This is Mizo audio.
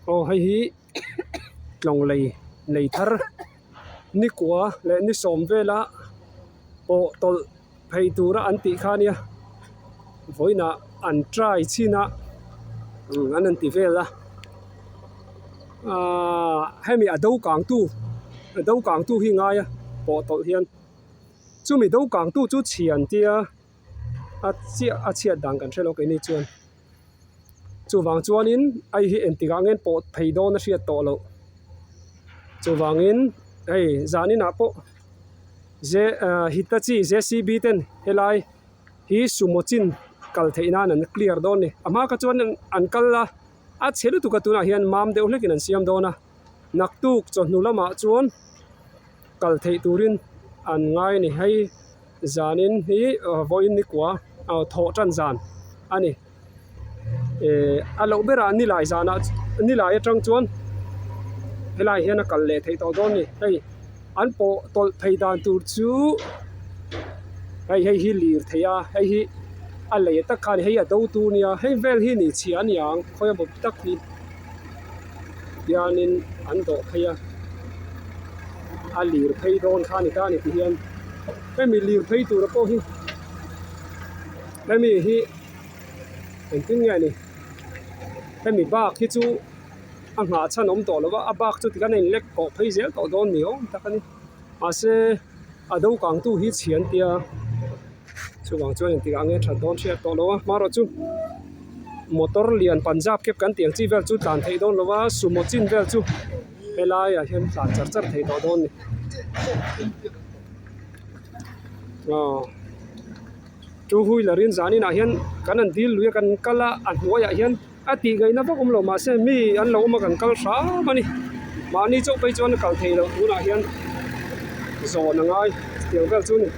Aw hei hi tlawng lei lei thar ni kua leh ni sawm vela pawh tawlh phei tura an tih kha ania vawiinah an try chhin a an han ti vel a ahh hemi a do kang tu a do kang tu hi ngai a pawh tawlh hian chumi do kang tu chu chhian tia a chiah a chhiat dan kan hrelo keini chuan. Chuvang chuanin hei hi engtikah nge pawh thei dawn a hriat tawh loh. Chuvangin hei zaninah pawh J ah Hitachi JCB ten helai hi sumo chin kal theih nan an clear dawn a ni. A hma kha chuan an kal a, a chhe lutuk a tunah hian mam deuh hlekin an siam dawn a. Naktuk chawhnu lamah chuan kal theih turin an ngai a ni. Hei zanin hi vawiin nikua aw thawh tan zan a ni. Ehh a loh berah nilai zanah nilai atang chuan helai hian a kal leh theih tawh dawn a ni. Hei an pawh tawlh phei dan tur chu hei hei hi lir thei a hei hi a lei tak kha a ni hei a do tur a nia hei vel hi ni chhia a ni ang khawi a bawp tak hi. Hianin an dawh phei a, a lir phei dawn kha a ni ta a ni ti hian hemi lir phei tura pawh hi hemi hi engtin nge ni hemi bak hi chu a nghah chhan awm tawh lo va a bak chu tikhan a inlek kawh phei zel tawh dawn ni awm tak a ni mahse a do kang tu hi chhian tia. Chuvang chuan engtikah nge that dawn hriat tawh lo a, hmarawh chu motor lian Punjab cab kan tih ang chi vel chu tlan theih dawn lo a, sumo chin vel chu helaiah hian tlan char char thei tawh dawn a ni. Aw two wheeler in zan inah hian kan han dil lui a kan kal a, a hnuaiah hian a tih ngaihna vak awm lo mahse mi an lo awm a kan kal hram a ni. Mahni chauh phei chuan a kal theih loh tunah hian zawn a ngai tiang vel chu a ni.